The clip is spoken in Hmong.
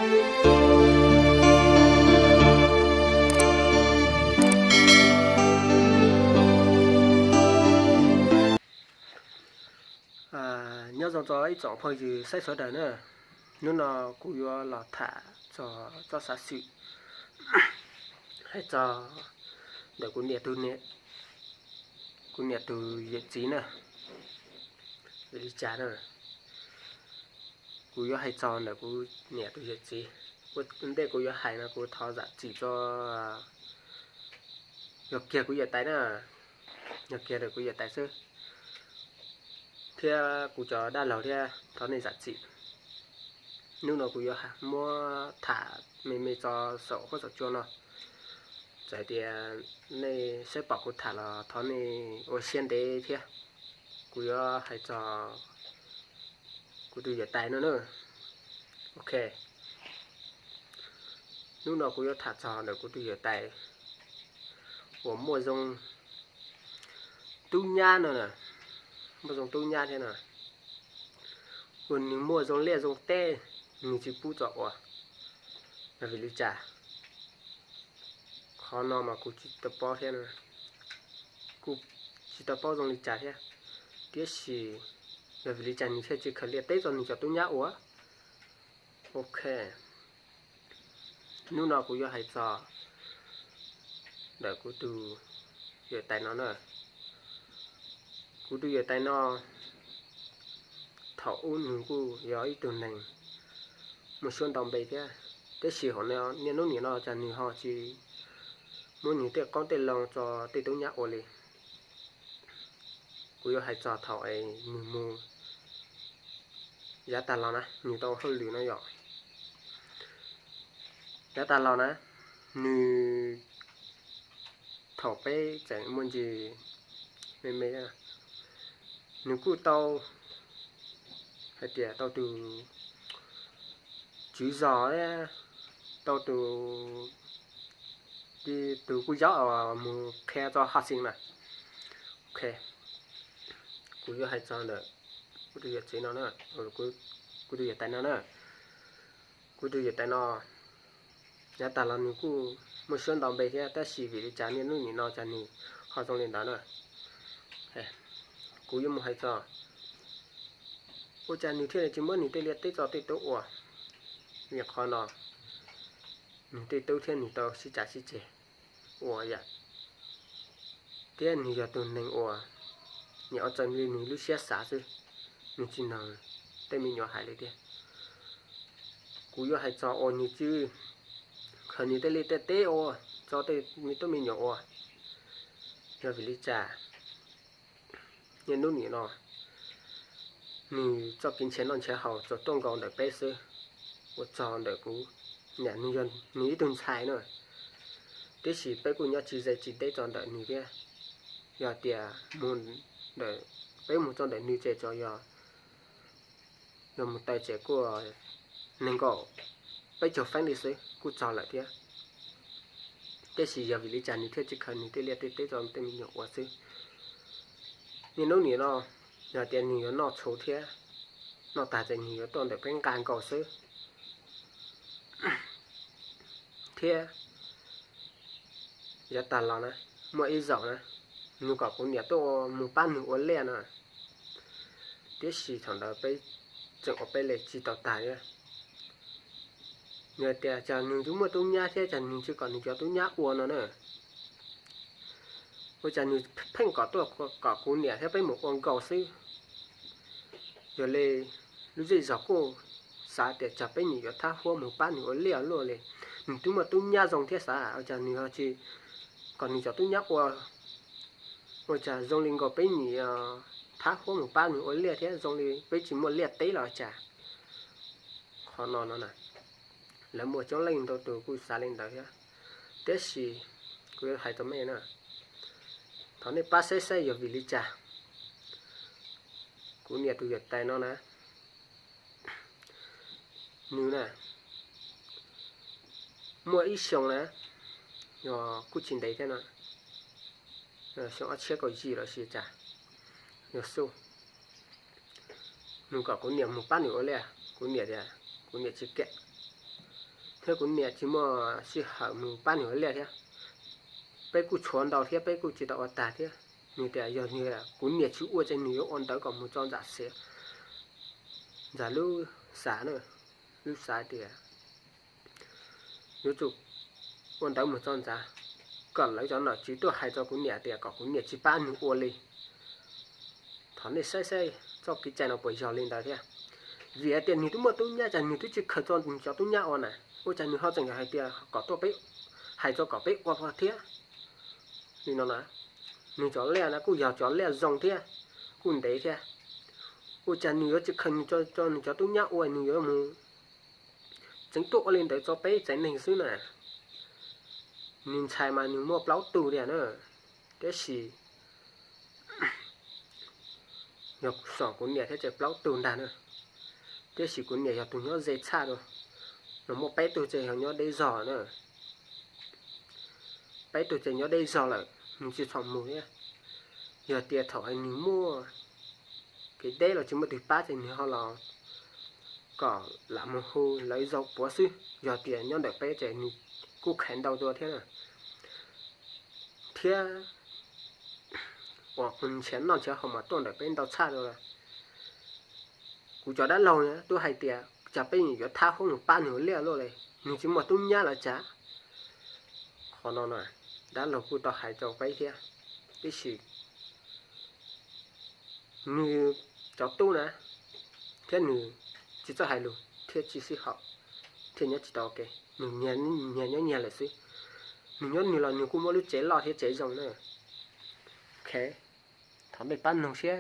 Nyob zoo txog ib tsoom phooj ywg saib sawv daws na, hnub no kuv yuav los tham txog txoj xav xwm hais txog ntawm kuv niam tus, kuv niam tus yawm txiv na. Vim li cas na, kuv yuav hais txog ntawm kuv niam tus yawm txiv. Ua ntej kuv yuav hais no kuv thov zam txim txog, yog kiag kuv yawm tais na, yog kiag ntawm kuv yawm tais xwb, thiab kuv cov dab laug thiab thov nej zam txim. Hnub no kuv yuav muab tham me me txog saum huab saum cua no. Txawm tias nej saib pom kuv tham los thov nej ua siab ntev thiab. Kuv yuav hais txog kuv tus yawm tais no na. Ok, hnub no kuv yuav tham txog ntawm kuv tus yawm tais uas muaj zoo tub nyab no, muaj zoo tub nyab thiab no, uas nws muaj zoo liaj zoo teb, nws tsis pub txo ua. Yog vim li cas? Qhov no mas kuv tsis tau paub thiab, kuv tsis tau paub zoo li cas thiab. Tiam sis yog vim li cas nws thiaj tsis khaws liaj teb txo nws cov tub nyab ua? Ok, hnub no kuv yuav hais txog ntawm kuv tus yawm tais no na. Kuv tus yawm tais no, thaum ub nws kuj yog ib tug neeg muaj suab ntau npe thiab, tiam sis hauv niaj hnub nim no cas nws ho tsis muab nws tej qoob tej loo txo tej tub nyab ua li. Kuv yuav hais txog thaum es nws mus yav tag los na, nws tau hauj lwm no yom. Yav tag los na, nws, thaum peb tseem muaj ntsis me me, nws kuj tau hais tias tau tus tswv zos, tau tus, tus kuj zaub mus qhia txog haj xeem na. Ok, kuv yuav hais txog ntawm kuv tus yawm txiv no, kuv tus yawm tais no na. Kuv tus yawm tais no, yav tag los nws kuj muaj suab ntau npe thiab, tab sis vim li cas niaj hnub nim no cas nws ho zoo li ntawd na? Kuv yuav mus hais txog ua cas nws thiaj li tsis muab nws tej liaj teb txo tej tub ua. Vim qhov no, nws tej tub thiab nws tau sib cav sib ceg ua yam, thiab nws yog tus neeg uas nyiam ua raws li nws lub siab xav xwb, nws tsis mloog tej me nyuam hais li tiag. Kuv yuav hais txog uas nws tsis khaws nws tej liaj tej teb ua txo tej me tub me nyuam ua. Yog vim li cas niaj hnub nim no nws txoj kev nrhiav noj nrhiav haus tsuas tuaj nkaus ntawm peb xwb, ua txog ntawm kuv niam, nws yog nws ib tug ntxhais na, tiam sis peb kuj nyob tsis ze tsis deb txog ntawm nws thiab. Yog tias mus, peb mus txog ntawm nws ces tsuas yog, yog mus taw ces kuj nees nkaum peb caug feeb li xwb kuj txog lawm thiab. Tiam sis yog vim li cas nws thiaj tsis khaws nws tej liaj tej teb txo tej me nyuam ua xwb. Niaj hnub nim no, yog tias nws yuav noj tshus thiab, noj tag ces nws yuav tuaj ntawm peb nqa nkaus xwb. Thiab yav tag los na, muaj ib zaug na, nws kom kuv niam tuaj mus pab nws ua liaj no, tiam sis thaum ntawd peb tseem ua peb li tsis tau tag thiab. Nws hais tias cas nws twb muaj tub nyab thiab cas nws tsis kom nws cov tub nyab ua no na. Ua cas nws pheej kom tuaj kom kuv niam thiab peb mus ua nkaus xwb. Yog li lub zej zog kuj xav tias cas peb nyiam yuav thab huab mus pab nws ua liaj luaj li. Nws twb muaj tub nyab zoo thiab xav ua cas nws ho tsis kom nws cov tub nyab ua, ua cas zoo li nkaus peb nyiam thab huab mus pab nws ua liaj thiab zoo li peb tsis muaj liaj teb los cas. Qhov no no na, lawv muaj coob leej ntau tus kuj xav li ntawd thiab. Tiam sis kuv yuav hais rau nej na, thov nej pab saib saib yog vim li cas kuv niam tus yawm tais no na, nws na, muaj ib xyoo na, yog kuj tsis ntev thiab no, xyoo ob txhiab kaum yim los sis cas, yog xub, nws kom kuv niam mus pab nws ua liaj, kuv niam tias kuv niam tsis kam. thiab kuv niam tsis muaj sij hawm mus pab nws ua liaj thiab. Peb kuj tshuav ntau thiab peb kuj tsis tau ua tag thiab. Nws tias yog nws, kuv niam tsis ua ces nws yuav ua ntawv kom mus txog ntxam xiav, ntxam lub xav na, lub xav tias yuav tsum ua ntawv mus txog ntxam kom lawv cov nom tswv tuaj hais rau kuv niam tias kom kuv niam tsis pab nws ua li. Thov nej saib saib txoj kev cai no puas yog li ntawd thiab. Vim tias nws twb muaj tub nyab, cas nws twb tsis khaws txog nws cov tub nyab ua na, ua cas nws ho tseem hais tias kom tuaj peb, hais txog kom peb ua thiab li no na. Nws cov liaj na kuj yog cov liaj zoo thiab, kuj ntev thiab. Ua cas nws yuav tsis khaws nws, nws cov tub nyab ua, nws yuav mus tseev tuaj ua li ntawd txog peb tsev neeg xwb na. Nws ntxhais mas nws muaj plaub tug tiag na, tiam sis yog kuv niam thiab ces plaub tug ntag na. Tiam sis kuv niam yog tus nyob ze tshaj rau, nws muaj peb tug ces yog nyob deb zog na. Peb tug ces nyob deb zog lawm nws tsis txhob mus thiab. Yog tias thaum nws muaj kev deb los tsis muaj twg pab ces nws ho los kom lam mus hu lawv zaum puav xwb. Yog tias nyob ntawm peb ces nws kuj khaiv ntau dua thiab na. Thiab uas nrhiav noj nrhiav haus mas tuaj ntawm peb ntau tshaj rau lawm. Kuv cov dab laug twb hais tias cas peb yuav thab huab mus pab nws ua liaj luaj li, nws tsis muaj tub nyab los cas. Qhov no na, dab laug kuj tau hais rau peb thiab, tiam sis nws cov tub na, thiab nws tsis txawj hais lus thiab tsis sib haum, thiab nyob tsis tau ua ke, nws nyias nyob nyias lawm xwb. Nws nyob nws los nws kuj muaj lub tsev loj thiab tsev zoo na. Thov nej pab noog siab